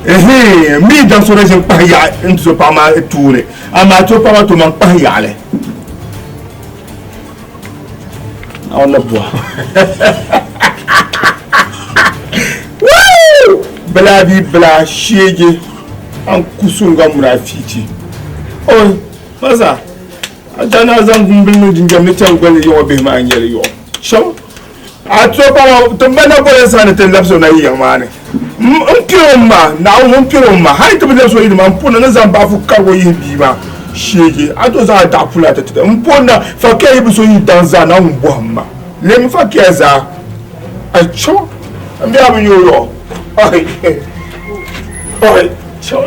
Ɛhɛɛ, m mi daŋ so na ʒini kpahi yaɣi n tuzo paɣa maa tooni, amaa tuzo paɣa maa tooi man kpahi yaɣili. Naawuni ni bɔhi. Wuu! Bilaa bia bilaa, sheegi. An kusunga murafichi. Oi, maza. A dana zaŋ gumbili mini jinjam ni chɛri gballi yɔɣɔ bihi maa n-nyɛli yɔɣɔ. Shɛm. A to paɣa ti ba na bɔla sani ti labisi o na yiŋ maa ni. M piri o ma, Naawuni ŋun piri o ma, hali ti bi labisi o yili maa, m pun na ni zaŋ baafu karigu yihi bia maa sheegi. A to zaŋ a daɣu puli a ti ti M pun na fakiya yi bi so yi daŋ zaa Naawuni bɔhim ma. Lemi fakiya zaa. A chɔ, m bia bi nya o yɔɣɔ. Ɔhi, ɔhi, chɔ.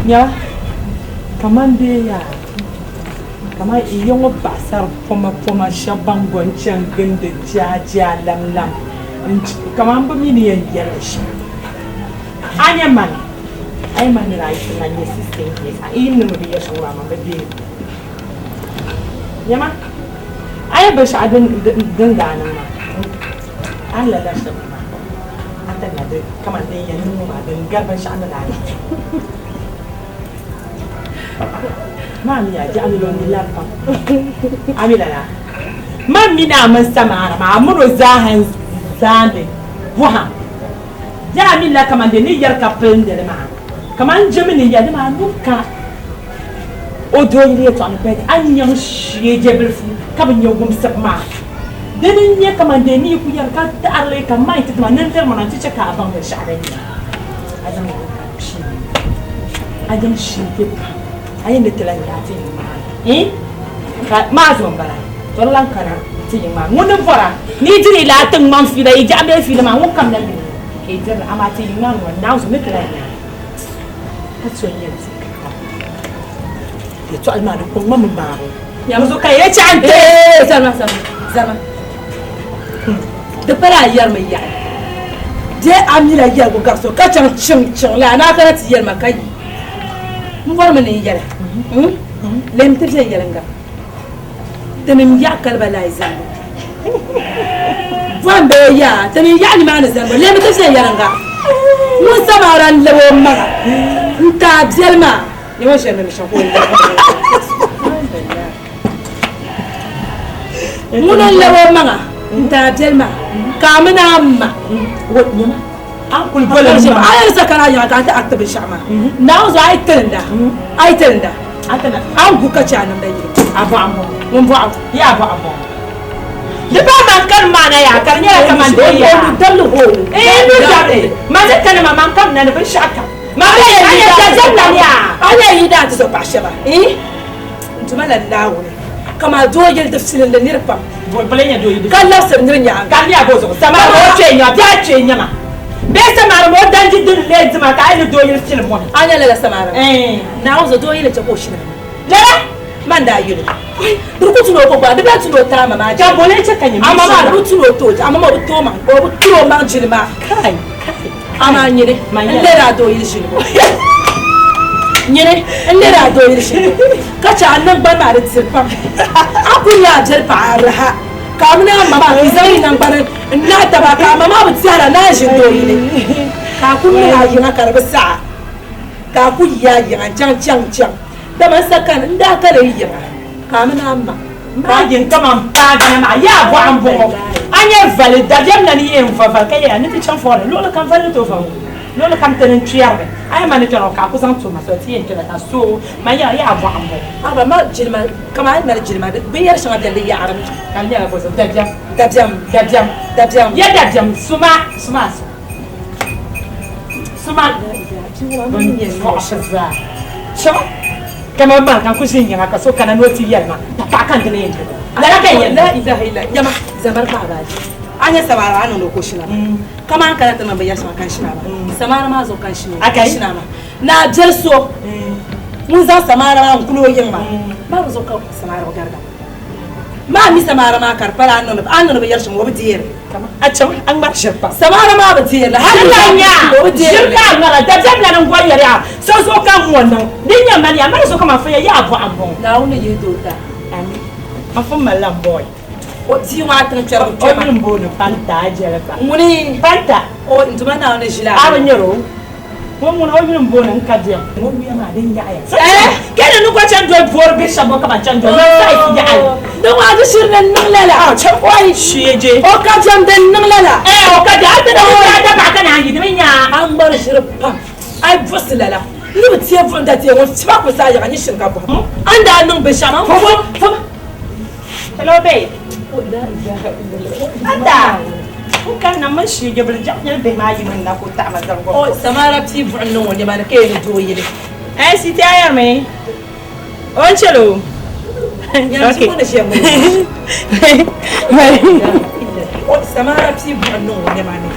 Nya kaman bee yaa kaman yi ŋɔ paɣasari poma poma shɛba ban go n-chani gindi jaaja lamlam kaman bɛ mi ni yɛn yɛli shɛm. A nya mani, a yi mani nira a yi ti na nyɛ 16 years, a yi niŋ bi yɛri shɛm ŋɔ maa man bi deei. Nyama, a yi binshɛɣu din daa niŋ maa, a ni lala shɛm maa, a ti na di kaman din yɛn niŋ ŋɔ maa din gari binshɛɣu ni daa niŋ. Maa mi a jaɣa ni lɔndi lari pam. A mi lala? Man mi ni a mini Samara maa, a mini o zaaha n-zaandi bɔhim. Yaa mi la kaman di ni yɛri ka pilindi li maa, kaman je mi ni yɛli maa nu ka o doo yili yɛtɔɣa ni bɛt a nyaŋ shee je bilifu ka bi nya wumsibu maa. Dini n-nyɛ kaman di ni yi ku yɛri ka taɣiri li ka man ti ti ma ni n liri ma na nti chɛ ka a baŋ binshɛɣu din nyɛ a zaŋ li ka pii a nyaŋ shee je pam a yɛn ni ti lan nya a ti yiŋ maa ni. Ka maa zuɣu m-bala, to di lan kana ti yiŋ maa. Ŋuni bɔra ni yi diri lala tiŋgbɔŋ fiila, yi jaɣa bee fiila maa, ŋun kam na yuli ka yi diri li, amaa ti yiŋ maa ni ŋɔ, Naawuni zuɣu ni ti lan nya ka so n-yɛn ti ka yɛtɔɣili maa di kɔŋ ma mi maabu. Nyam zuɣu ka yi chaɣ n-ti. Ee, zama, zama, zama. Di pala a yɛrimi yaɣi. Dee a mila yɛligu gari so ka chaŋ chiŋ chiŋ li a ni a kana ti yɛli ma ka yi. M bɔrimi ni n yɛli a. Lem ti viɛnyɛliŋga, tinim yaɣi kaliba lahi zanibu. Bɔhim bee yaa, tinim yaɣi nimaani zanibu. Lem ti viɛnyɛliŋga, ŋun samaara n-lab o maŋa n-ti a biɛli maa. Nyama ʒiɛm mi shɛm ka o lab Ŋuna n-lab o maŋa n-ti a biɛli maa, ka a mini a ma. A yɛli sa kana yaɣa ka a ti a ti binshɛɣu maa. Naawuni zuɣu a yi tilinda, a yi tilinda, a ni gu ka chɛ a nimda yili. Ŋun bɔɣu? Di pa man kani maa na yaa ka di nyɛla kaman dee yaa. O nu dabili hoo ni. Ee nu dabili. Ma di kani ma man kam na ni binshɛɣu kam. Ma bɛ yɛn yi daa A yɛn yi daa ti zo paɣa shɛba. N Duuma la Naawuni, kaman doo yili di filindi nir pam, ka labisiri nir nyaaŋa. Ka nya bɔ zuɣu? Samari ma o kpee nyama bee a kpee nyama bee samari ma o danji din lee dima ka a yi ni doo yili filim ŋɔ ni? A nya lala samari maa? Naawuni zuɣu doo yili n-chɛ ka o shini ma. Lala? Man daa yuli. Di ku tu ni o ko gba, di bɛn tu ni o taai ma maa jilima. Ka bɔ lee chɛ ka nyɛ Amaa maa di bi tu ni o tooi, amaa maa o bi tooi maŋ, o bi tiri o maŋ jilima. Kai! Kai! Amaa nyini n-lɛri a doo yili ʒinibu. Nyini n-lɛri a doo yili ʒinibu, ka chɛ a niŋgbani maa di diri pam. A ku nya a biɛli paɣa a raha, ka a mini a ma maa ka yi zaŋ yi naŋgbani n-nahi taba, ka a ma maa bi tɛhira ni a ʒini doo yili, ka a ku niŋ a yiŋa ka di bi saɣi a, ka a ku yi a yiŋa n-chaŋ chaŋ chaŋ. Dama n sa kani, n daa kana yi yiŋa, ka a mini a ma. Maa yin kaman paagina maa yaa bɔɣa m-bɔŋɔ. A nya vali, dabiɛm na ni yɛn va vali ka yɛya ni ti chaŋ fɔɔri luɣili kam vali ni tooi va ŋɔ. Luɣili kam ti ni kpɛrimi. A yɛn ma ni kpɛri ŋɔ ka a ku zaŋ ti o ma soli ti yɛn kpɛla ka so man yɛra yaa bɔɣa m-bɔŋɔ. Haba ma jilima, kaman a yi mali jilima, binyɛr shɛŋa beni di yaɣirimi. Ka di nyɛla bɔzuɣu? Dabiɛm. Dabiɛm. Dabiɛm. Dabiɛm. Ya dabiɛm, suma, suma a so. Suma. Bɔɣisi zaa. Chaŋ. Kaman maa ka n ku ʒi n yiŋa ka so kana ni o ti yɛli ma, pa paɣa ka n dini yɛn doli. Lala ka n yɛn La ilaha illa nyama zamari paɣa baaji. A nya samara maa a niŋdi o ka o shina maa. Kaman a kana ti niŋ binyɛri shɛŋa ka n shina maa. Samara maa zuɣu ka n shina o ka n shina maa. Ni a biɛli so ŋun zaŋ samara maa n-kuli o yiŋ maa, maa bi zuɣu ka samara bi gariga. Maa mi samara maa ka di pala a ni niŋdi binyɛri shɛŋa o bi deeri. A chaŋ a ŋmari ʒiri pam. Samara maa bi deeri li. Hali Ʒiri ka a nya. o bi deeri Ʒiri li. ka a ŋmara. Dabiɛm lana n-gɔri yɛri a. So zuɣu ka n ŋɔ niŋ. Di nya mani ya. Mani zuɣu kaman fun ya yaa bɔɣa m-bɔŋɔ. Naawuni ni yihi doo daa. Ami. A fun malila m-bɔi. O bia ŋɔ a tiŋ kpɛrigu kpɛma. O yuli m-booni Panta a jɛli ba. Ŋuni? Panta. O n Duuma Naawuni ʒili a. A bi nyari o. Ŋɔ ŋuni o yuli m-booni n ka biɛm. Ŋɔ yuya maa din yaɣiya. Eh? Kɛni ni gba chani doli boori bihi shɛba ŋɔ ka ban chani doli man saɣisi yaɣili. Di ŋɔ a di shiri ni niŋ lala. Ah, chɛ oi shieje. O ka biɛm din niŋ lala. Eh, o ka biɛm. A ti na wuli a dabaɣa ka naan yi di mi nya. A ŋmari ʒiri pam. A yi buɣisi lala, n ni bi teei buɣim da teei ŋun fiba ku zaa yaɣa nyɛ shiri ka bɔhim a ni daa niŋ binshɛɣu maa. Fum, fum. Hello babe. Ata. N kanna m mini shieje bili jaɣu nyɛla bihi maa yi mini na ka o taɣi ma zaŋ gɔŋ. O Samara pii buɣim niŋ o nɛma ni ka yɛn ni doo yili. Eh, siti a yɛrimi. O ni chɛli o. Okay. O Samara pii buɣim niŋ o nɛma ni.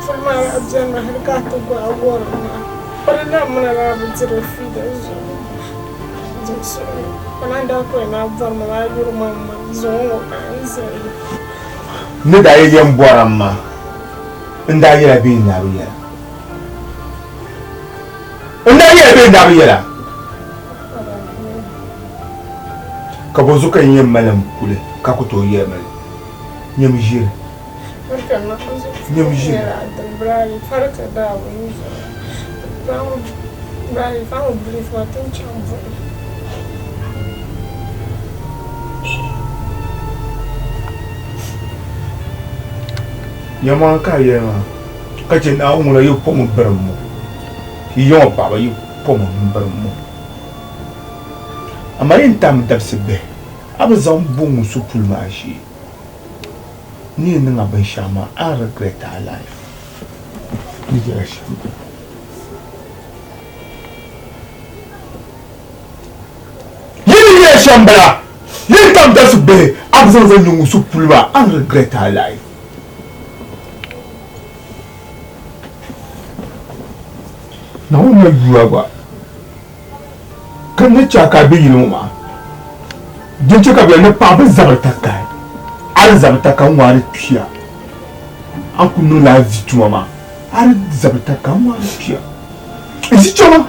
Puli maa daa benimi hali ka a ti gbaai gɔrim maa. O di nam mi na daa bi diri fiila zuɣu. Di suhi ka naan daa kuli na bɔri ma maa yuri ma m-ma zuŋɔ ŋɔ ka n zaya. N ni daa yi yɛn bɔra m ma, n daa yɛla bee n daa bi yɛla? N daa yɛla bee n daa bi yɛla? Ka bɔzuɣu ka n yɛn mali m puli ka ku tooi yɛli ma li? Nyam ʒiri. Nyam ʒini. Nyama ka a yɛli maa ka chɛ Naawuni ŋuna yi pɔmi birim mo, yi yiŋɔ paɣiba yi pɔmi m-birim mo. Amaa yi ni tam dabisi bihi, a bi zaŋ bo ŋun su puli maa ʒee. N ni yɛn niŋ a binshɛɣu maa, a ni regret a life ni yɛla shɛm maa. Yi ni yɛli shɛm m-bala, yi ni tam dabisi bihi, a bi zaŋ zaŋ nyɛ ŋun su puli maa, a ni regret a life. Naawuni na yuya gba ka ni chɛ a ka a be yili ŋɔ maa, din chɛ ka bɛ yɛli ni paɣa bi zabiri takahi, a di zabi takahi ŋ-ŋɔ a di kpiya, a ni ku niŋ lala vi tuma maa, a di zabi takahi ŋ-ŋɔ a di kpiya. N zi chɛ ma.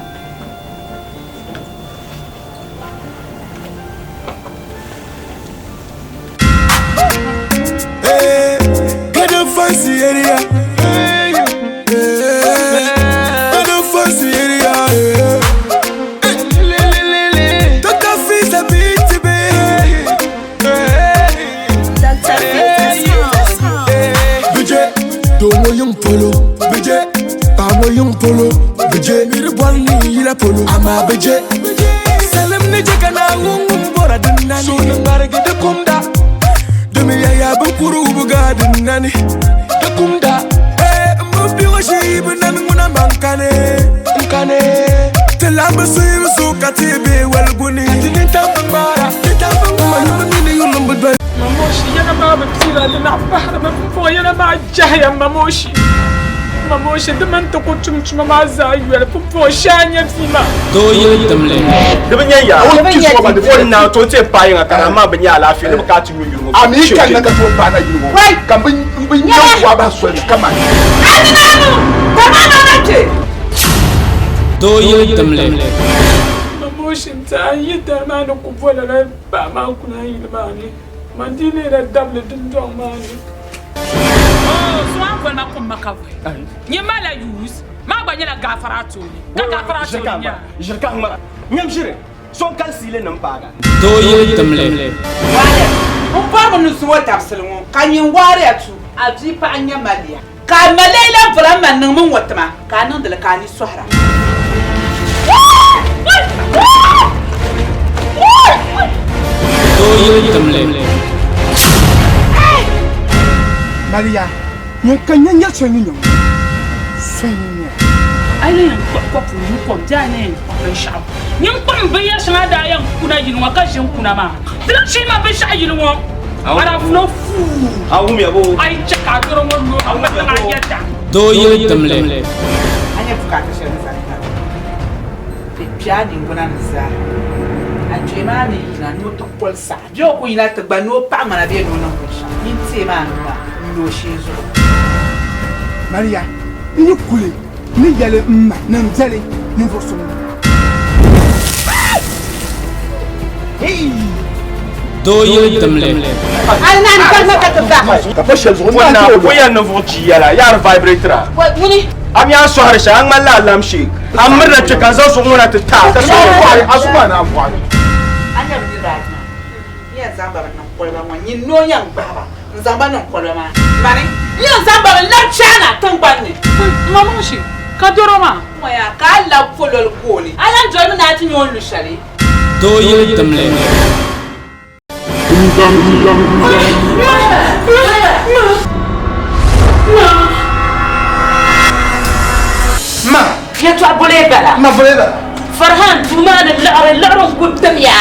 Salim ni je ka Naawuni ŋun bɔra din nani. Suuni ŋmarigi di kumda, domi yaya bi kuri wubiga din nani di kumda. Ee, m bi biɣi shee yi bi nani ŋuna man kani, n kani. Ti lahi bi suhi bi suhu ka ti be waligu ni. Ka ti nintam bi ŋmaara, nintam bi ŋmaara. Ma yuli mini yuli m bi doli. Mamoshi, yɛla maa bi piila, di naɣ pahirimi pumpɔŋɔ yɛla maa jɛhiya Mamoshi. Mamoshi, di mini ti ku tum tuma maa zaa yoli pumpɔŋɔ shee a nya bia maa. Doo yili dimli. Di bi nya yaa. O ti so ba di o na to ti paai ŋa ka amaa bi nya alaafee ni bi ka ti nyu yuli ŋɔ. A mi yi kanna ka tooi paai na yuli ŋɔ ka n bi nya wa bahi soli kaman. Adinanu, kamana na kpe. Doo yili dimli. Mamoshi, n ti a yi dari maa ni ku bo lala paɣa maa kuna yili maa ni, man dii leela dabili dundɔŋ maa ni. Oh, so a ni boli ma kum ma ka vuhi. Nyini maa la yuus, maa gba nyɛla gaafara a tooni, ka gaafara a tooni nya. Ʒiri ka ŋmara, nyam ʒiri, so n-kali siili nim paaga. Doo yili dimli. Waale, m bɔrimi ni zuŋɔ dabisili ŋɔ ka nyin waariya tu a bia paɣa nya maliya. Ka a ma lee lahi bɔri a ma niŋmi ŋ-ŋɔ ti ma, ka a niŋdi li ka a ni sɔhira. Doo yili dimli. Maliya, nyin ka nya nya shɛli ni nya ŋɔ, so n-nyɛ a. A yi yɛn kpuɣi kɔpu nyu kom bee a ni yɛn kpuɣi binshɛɣu, nyin kpuɣim binyɛr shɛŋa daa yɛn kuna yili ŋɔ ka ʒi n-kuna maa. Di lahi shee maa binshɛɣu yili ŋɔ, a daa vuno fuu. A yi chɛ ka a dɔro ŋɔ lu a ŋma niŋ a yɛda. Doo yili dimli. A nya bukaata shɛli ni zaŋ tab ti kpe a niŋgbuna ni zaa, a kpee maa ni yina ni o ti koli saɣi bee o ku yina ti gba ni o paɣi ŋmana bee ni o niŋ binshɛɣu, nyin teemi a nuu maa n-lo o shee zuɣu. Maria, n yi kuli ni yɛli m ma ni n viɛli ninvuɣ so ŋɔ. Doo yili dimli. Ka pa shɛli zuɣu n na o yɛn ninvuɣ chi yɛla yaa di vibrate-ra. A mi a ni sɔhiri shɛli a ŋmanila alarm shake. A mirina kpe ka n zaŋ zuɣu ŋɔ na ti taai ka sɔhiri bɔhiri a zuɣu maa ni a bɔhiri. A nya bɛ niriba ayi maa n yɛn zaŋ ba bi niŋ koliba ŋɔ nyin noo yɛn gbahi ba n zaŋ ba niŋ koliba maa mani n yɛn zaŋ ba bi labi China tiŋgbani ni. Mamushi, ka doro maa. Ŋɔ yaa ka a labi pololi gooni a lahi dolimi ni a ti nya o ni lu shɛli. Doo yili dimli. Ma, yɛtɔɣa boli bala. Ma boli bala. Farhan duu maa ni liɣiri liɣiri n-ku timya.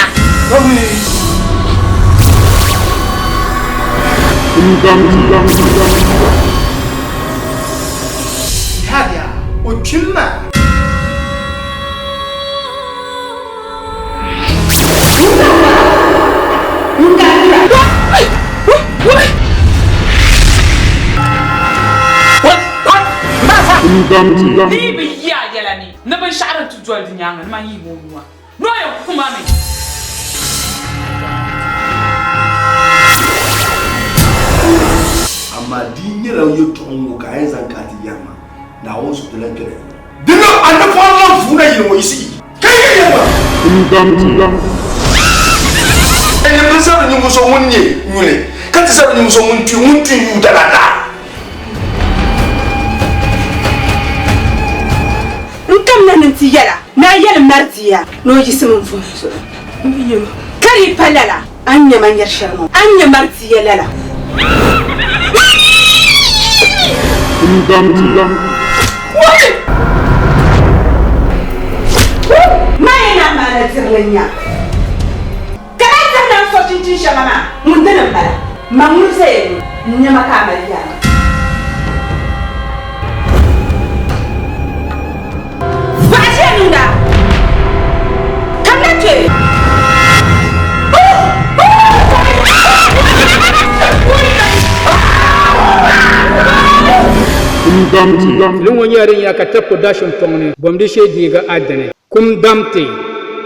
Jihad o kpim maa. Ni yi bi yi a yɛla ni, ni binshɛɣu din ti doli di nyaaŋa ni man yi ŋɔ nua ni o yɛn kum a mi. Amaa. maa di yi nyɛla yɛltɔɣa ŋ-ŋɔ ka a yɛn zaŋ ka a ti yɛri ma, Naawuni suhu ti lan kpɛra yili. Di niŋ a ni bɔri lan vuuna yili ŋɔ yiɣisi yi ka yi yɛli ma. N bi zabiri ninvuɣ so ŋun nyɛ nyuli, ka ti zabiri ninvuɣ so ŋun tuui ŋun tuui yuui dala daa. N kamina ni nti yɛl a ni a yɛli Mardia ni o yiɣisimi n-vuhim zuɣu. Ka di yi pa lala, a ni nya ma nyari shɛli ŋɔ, a ni nya Mardia lala. Maa yɛn naan maana dirili n-nya. Ka daa zaŋ na n-so chinchin shɛŋa maa, ŋun dini m-bala? Ma ŋun zaya ŋɔ, n-nya ma ka a mali yaa maa. Paɣa ʒiya niŋda, kamina kpe. Fili ŋɔ nyɛla din ya ka Tap Production tɔŋ ni, bom di shee deegi a dini. Kum damti.